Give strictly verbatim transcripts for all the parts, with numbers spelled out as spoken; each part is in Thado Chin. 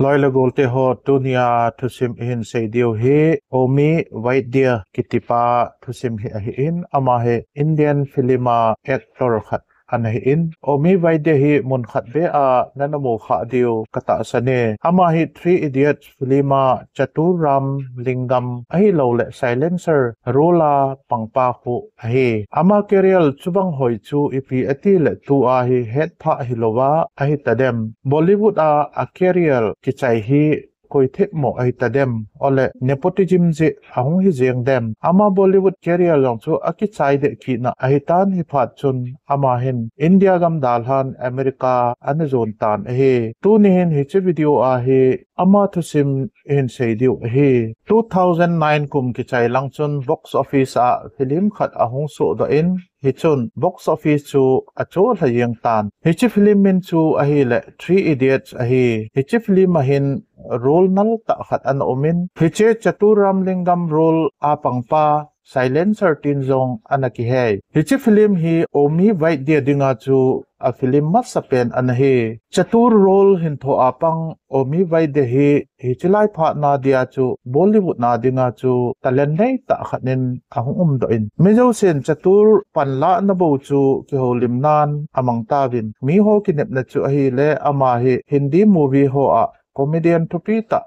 Loi le golte ho, tunia thusim ihin sei diu hi Omi Vaidya kitipa thusim hi ahin, ama hi Indian film a actor khat ana hin. Omi Vaidya hi mun khat beh a nana mu kha diu ka tahsan e. Ama hi Three Idiots film a Chatur Ram Lingam ahilou le Silencer role a pangpa khu ahi. Ama career chubang hoi chu ipi ati le tua hi hetphah hilouva ahi tadem. Bollywood a a career kichai hi koi themmo ahi tadem. Ole nepotism jeh ahung hi jeng dem. Ama Bollywood career jong chu akichai deh kit na ahi tan, hi phat chun ama hin India gam dalhan America ana jon tan ahi. Tuni hin hiche video a hi ama thusim ihin sei diu ahi. Two thousand nine kum kichai lang chun box office a film khat ahung sohdoh in, hichun box office chu acholha jeng tan. Hiche film min chu ahile Three Idiots ahi. Hiche film a hin role nal tah khat ana um in, hiche Chatur Ram Lingam role a pangpa Silencer tin jong ana kihei. Hiche film hi Omi Vaidya dinga chu a film masapen ana hi. Chatur role hin tho a pang Omi Vaidya hi hiche lai phat na dia chu Bollywood na dinga chu talent nei tah khat in ahung umdoh in, mi jousen Chatur panlah na bou chu kihoulim nan amang tauvin, miho kinepna chu ahile ama hi Hindi movie ho a comedian thupi tah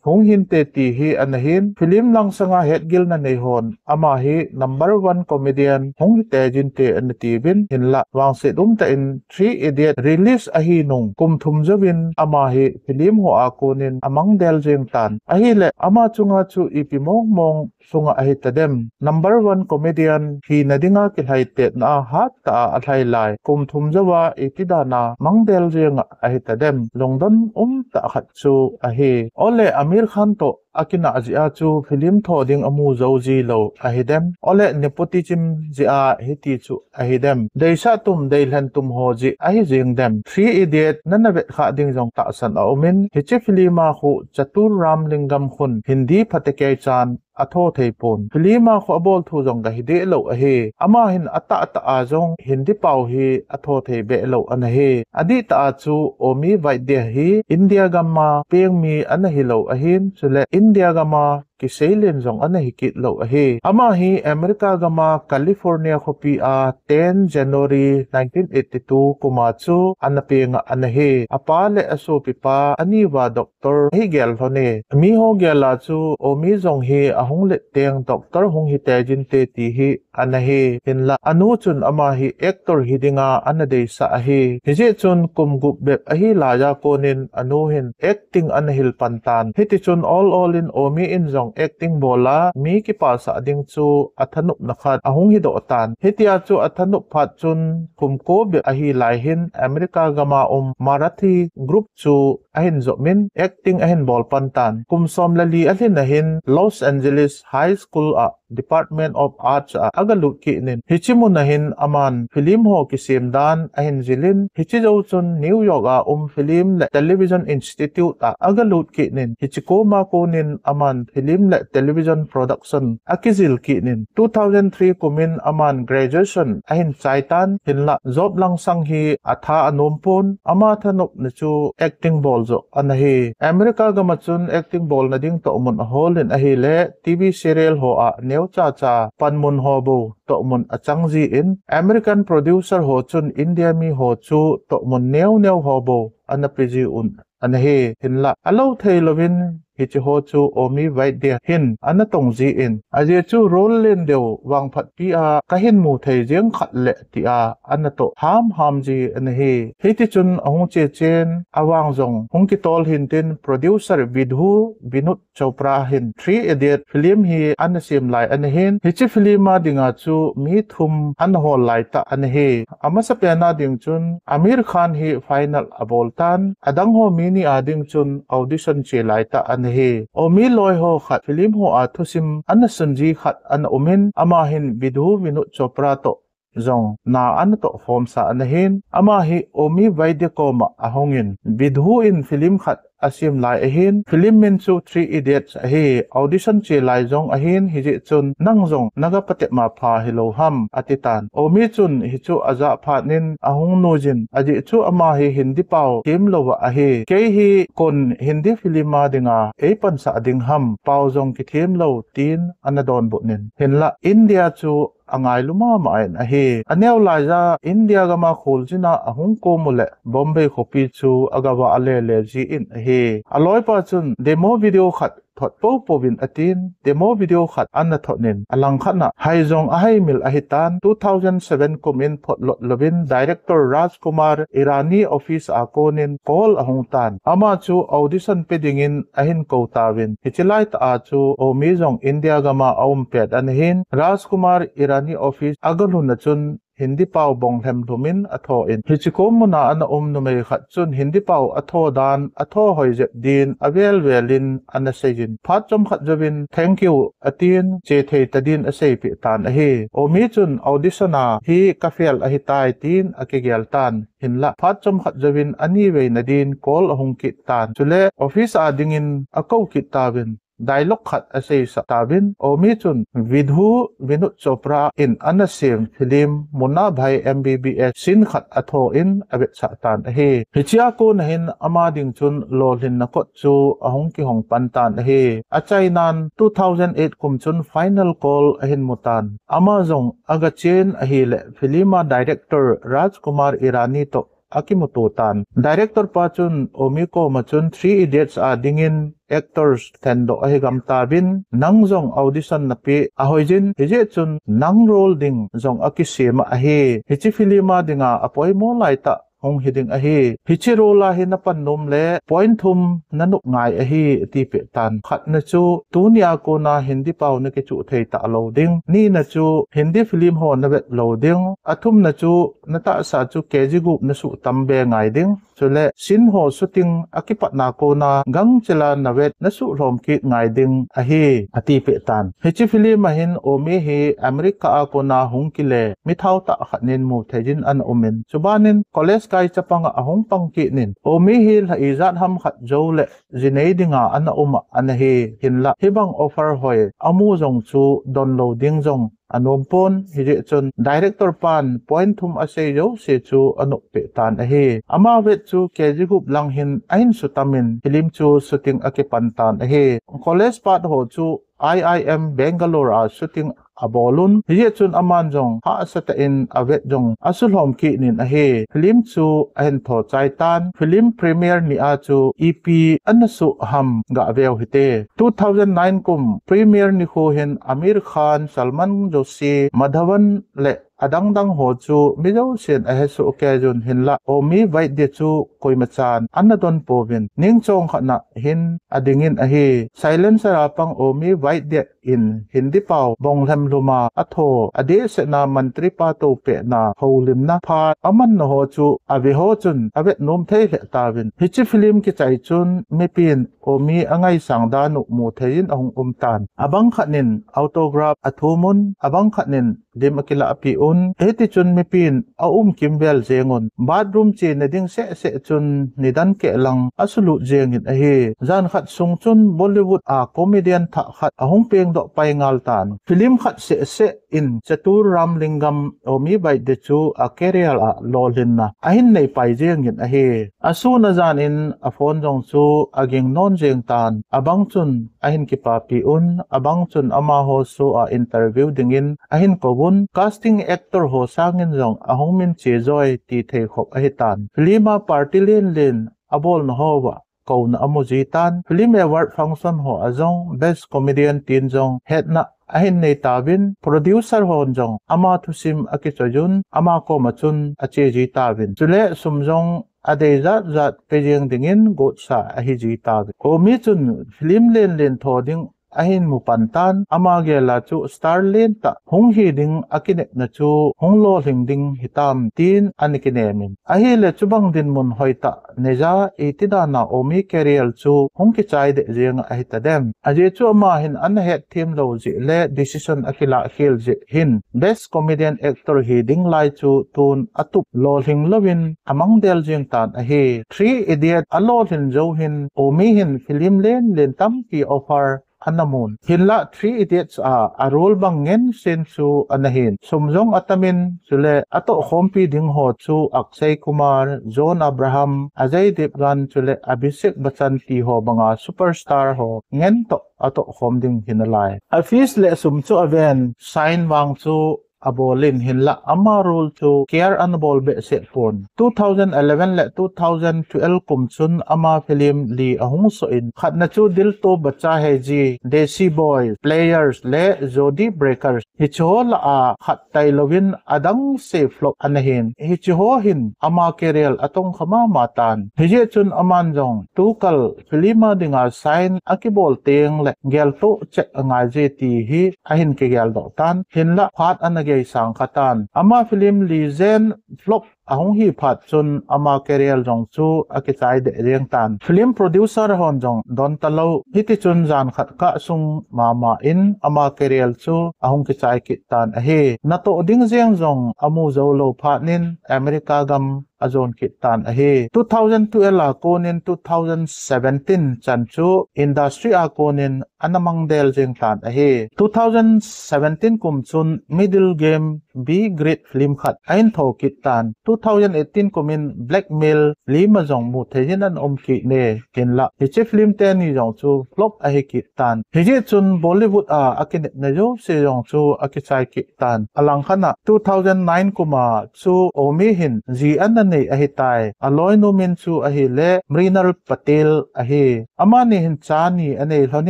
hung hinte ti hi ana hin. Film langsang a hetgilna nei hon ama hi number one comedian hung hi tei jin te ana tiuvin, hinlah vangset umtah in Three Idiot release ahi nung kum thum jouvin ama hi film ho a konin amang del jeng tan. Ahile ama chunga chu ipi mong mong sunga ahi tadem. Number one comedian hina dinga kilhaitetna a hat tah a alhai lai kum thum jouva ipi dan a mang del jenga ahi tadem. Lungdon um tah khat chu ahi. Ole Aamir Khan toh akinah jeh a chu film tho ding amu jou ji lou ahi dem. Ole nepotism jeh a hiti chu ahi dem. Deisah tum, deilhen tum ho jeh ahi jeng dem. Three Idiot nana vet kha ding jong tahsan aum in, hiche film a khu Chatur Ram Lingam khun Hindi phatecha chan atho thei pon. Film a khu abol thu jong kahi deh lou ahi. Ama hin atah tah a jong Hindi pao hi atho thei beh lou ana hi. Adih tah a chu Omi Vaidya hi India gam a peng mi ana hilou ahin, chule India gam a kiseilen jong ana hi kit lou ahi. Ama hi America gam a California khopi a ten January nineteen eighty-two kum a chu ana peng a ana hi. Apa le asopipa aniuva doctor ahi gel lhon e. Miho gel a chu Omi jong hi ahung let teng doctor hung hi tei jin te ti hi ana hi. Hinlah anu chun ama hi actor hi dinga ana deisah ahi. Hijeh chun kum gup bep ahi laiya konin anu hin acting ana hil pan tan. Hiti chun ol ol in Omi in jong acting bol a mi kipasah ding chu athanopna khat ahung hi doh tan. Hitia chu athanop phat chun kum ko bep ahi lai hin America gam a um Marathi group chu ahin jop in acting ahin bol pan tan. Kum som le li alhin a hin Los Angeles High School a Department of Arts a aga lut kit in, hiche mun a hin aman film ho kisem dan ahin jil in, hiche jou chun New York a um Film le Television Institute a aga lut kit in, hiche kom a konin aman film le television production akijil kit in, two thousand three kum in aman graduation ahin chai tan. Hinlah job langsang hi atha anom pon, ama thanopna chu acting bol joh ana hi. America gam a chun acting bolna ding tohmun ahol in ahile, T V serial ho a neocha cha panmun ho bou tohmun achang jin, American producer ho chun India mi ho chu tohmun neo neo ho bou ana pe jiu ana hi. Hinlah alou thei louvin hiche ho chu Omi Vaidya hin ana tong jin, ajeh chu role len deu vangphat pi a kahin mu thei jeng khat le tia ana toh ham ham ji ana hi. Hiti chun ahung che chen, avang jong hung kitol hin tin, producer Vidhu Vinod Chopra hin Three Idiot film hi ana sem lai ana hin. Hiche film a dinga chu mi thum ana hol lai tah ana hi. Amasapen a ding chun Aamir Khan hi final abol tan, adang ho mi ni a ding chun audition che lai tah ana hi. Omi loi ho khat film ho a thusim ana sun ji khat ana um in, ama hin Vidhu Vinod Chopra toh jong na ana toh khom sa ana hin. Ama hi Omi Vaidya kom a ahung in, Vidhu in film khat asem lai ahin, film min chu Three Idiots ahi, audition che lai jong ahin, hijeh chun nang jong naga patep ma pha hilou ham, ati tan. Omi chun hichu ajah phat in ahung nuijin, ajeh chu ama hi Hindi pao them lou ahi. Kei hi kon Hindi film a dinga eipansah ding ham, pao jong kithem lou, tin ana donbut in. Hinlah India chu angailu mama in ahi. Aneo laiya India gama kholjin a ahung kom uleh Bombay khopi chu agavah lele jin ahi. Aloipa chun demo video khat thot poupou vin atin, demo video khat ana thot in, alangkhat na hai jong ahaimil ahitan, two thousand seven kum in photlot louvin director Rajkumar Hirani office a konin call ahung tan. Ama chu audition pe dingin ahin kou tauvin. Hiche laitah a chu Omi jong India gama aum pet ana hin, Rajkumar Hirani office agalhun a chun Hindi pao bong lhemlhum in atho in. Hiche kom muna ana um numei khat chun Hindi pao atho dan, atho hoi jep din avel vel in ana seijin. Phat chomkhat jouvin, "Thank you," atin, che thei ta din aseipeh tan ahi. Omi chun audition a hi ka fail ahitai tin akigel tan. Hinlah phat chomkhat jouvin ani veina din call ahung kit tan. Chule office a dingin akou kit tauvin. Dialogue khat aseisah tauvin, Omi chun Vidhu Vinod Chopra in ana sem film Munna Bhai M B B S scene khat atho in avetsah tan ahi. Hichea kona hin ama ding chun lolhinna kot chu ahung kihong pan tan ahi. Achainan two thousand eight kum chun final call ahin mu tan. Ama jong agachen ahileh film a director Rajkumar Hirani toh akimuto tan. Director pa chun Omi koma chun Three Idiots a dingin actors lhendoh ahi gam tauvin, nang jong audition napeh ahoijin, hijeh chun nang role ding jong akisem ahi. Hiche film a dinga apoimo laitah hung hi ding ahi. Hiche role a hi napan nom le point thum nanop ngai ahi, atipeh tan. Khatna chu tunia kona Hindi pao nakichuh thei talou ding. Nina chu Hindi film ho navet lou ding. Athumna chu natahsa chu K G gup nasuh tam be ngai ding. Chule scene ho shooting akipatna kona gangchela navet nasuh lhom kit ngai ding ahi, atipeh tan. Hiche film a hin Omi hi America a kona hung kile mithao tah khat nin mu thei jin ana um in. Chubanin college kai chapang a ahung pang kit nin. Omi hi lha ijat ham khat jou le jinei dinga ana um a ana hi, hinlah hibang offer hoi amu jong chu donlou ding jong anom pon, hijeh chun director pan point thum asei jouse chu anop peh tan ahi. Ama vet chu K G gup lang hin ahin sutam in film chu shooting akipan tan ahi. College pat ho chu I I M Bangalore a shooting abol un, hijeh chun aman jong hahsa tah in avet jong asulhom kit nin ahi. Film chu ahin tho chai tan. Film premiere ni a chu ipi ana soh ham gah veu hite. Two thousand nine kum premiere nikho hin Aamir Khan, Salman Joshi, Madhavan le adang dang ho chu mi jousen ahe soh kei jun, hinlah Omi Vaidya chu koima chan ana don pouvin, ningchong khat na hin ading in ahi. Silencer a pang Omi Vaidya in Hindi pao bong lhemlhum a atho, adehset na Mantri pa toupeh na houlimna phat aman na ho chu ave ho chun avet nom thei lheh tauvin. Hiche film kichai chun mipin Omi angaisang dan u mu thei in ahung um tan. Abang khat nin autograph athum un, abang khat nin lim akilah peh un. Hiti chun mipin aum kimvel jeng un. Bathroom chena ding seh seh chun nidan keh lang asulut jeng in ahi. Jan khat sung chun Bollywood a comedian thah khat ahung peng doh pai ngal tan. Film khat seh seh in Chatur Ramlingam Omi Vaidya chu a career a lolhinna ahin nei pai jeng in ahi. Asun ajan in a phone jong chu aging non jeng tan. Abang chun ahin kipapi un, abang chun amaho show a interview ding in ahin kou un. Casting actor ho sang in jong ahung min che joi ti thei khop ahi tan. Film a party len len abol na ho va kouna amu ji tan. Film award function ho a jong best comedian tin jong hetna ahin nei tauvin, producer hon jong ama thusim akichoi un, ama koma chun ache ji tauvin. Chule sum jong adei jat jat pe jeng ding in gotsa ahi ji tauvin. Omi chun film len len tho ding ahin mu pan tan, ama gel a chu star lentah hung hi ding akinepna chu hung lolhing ding hitam tin ana kinem in. Ahile chubang dinmun hoitah neija iti dan a Omi career chu hung kichai deh jeng ahi tadem. Ajeh chu ama hin ana hetthem lou jeh le decision akilah khel jeh hin Best Comedian Actor hi ding lai chu tun atup lolhing louvin amang del jeng tan ahi. Three Idiot alolhin jou hin Omi hin film len len tampi offer ana mun. Hinlah Three Idiots a a role bang ngen sen chu ana hin. Sum jong atamin chule atoh khompi ding ho chu Akshay Kumar, John Abraham, Ajay Devgan chule Abhishek Bachchan ti ho banga superstar ho ngen toh atoh khom ding hi nalai. A fees le sum chu aven, sign vang chu abol in hinlah ama role chu care ana bol behseh pon. Two thousand eleven le two thousand twelve kum chun ama film li ahung soh in, khatna chu Dil To Baccha Hai Ji, Desi Boy, Players le Jodi Breakers. Hiche ho lah a khat tailouvin adang se flop ana hin. Hiche ho hin ama career atong kha mama tan. Hijeh chun aman jong tukal film a dinga sign akibol teng le geltoh cheh angai je ti hi ahin kigel doh tan. Hinlah phat ana geisang kha tan. Ama film li jen flop ahung hi phat chun ama career jong chu akichai deh jeng tan. Film producer hon jong don talou, hiti chun jan khat kah sung mama in ama career chu ahung kichai kit tan ahi. Natoh ding jeng jong amu jou lou phat in America gam ajon kit tan ahi. Two thousand twelve a kon in two thousand seventeen chan chu industry a kon in ana mang del jeng tan ahi. Two thousand seventeen kum chun Middle Game, B Grade film khat ahin tho kit tan. Two thousand eighteen kum in Blackmail film a jong mu thei in ana um kit e. Hinlah hiche film teni jong chu flop ahi kit tan. Hijeh chun Bollywood a akinepna jouse jong chu akichai kit tan. Alang khat a two thousand nine kum a chu Omi hin ji ana nei ahitai. Aloinu min chu ahile Mrinal Patel ahi. Amani hin cha ni anei lhon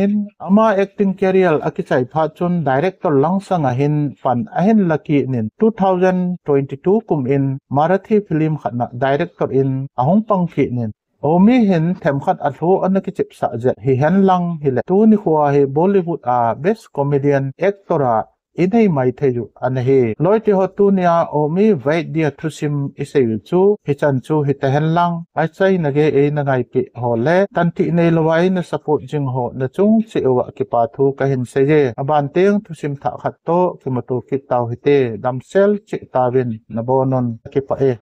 in, ama acting career akichai phat chun director langsang a hin pan ahin la kit in, two thousand twenty-two kum in Marathi film khat a director in ahung pang kit in, Omi hin themkhat alhu ana kichepsah jep hihen lang hile, tuni khoa hi Bollywood a Best Comedian Actor a inei mai thei u ana hi. Loi te ho, tunia Omi Vaidya thusim isei u chu hichan chu hita hen lang, achaina gei eina ngaipi ho le tan tih neilou a eina support jing ho nachung cheh uva kipa thu kahin sei e. Aban teng thusim thah khat toh kimuto kit tau hite, damsel cheh tauvin nabon un, kipah e.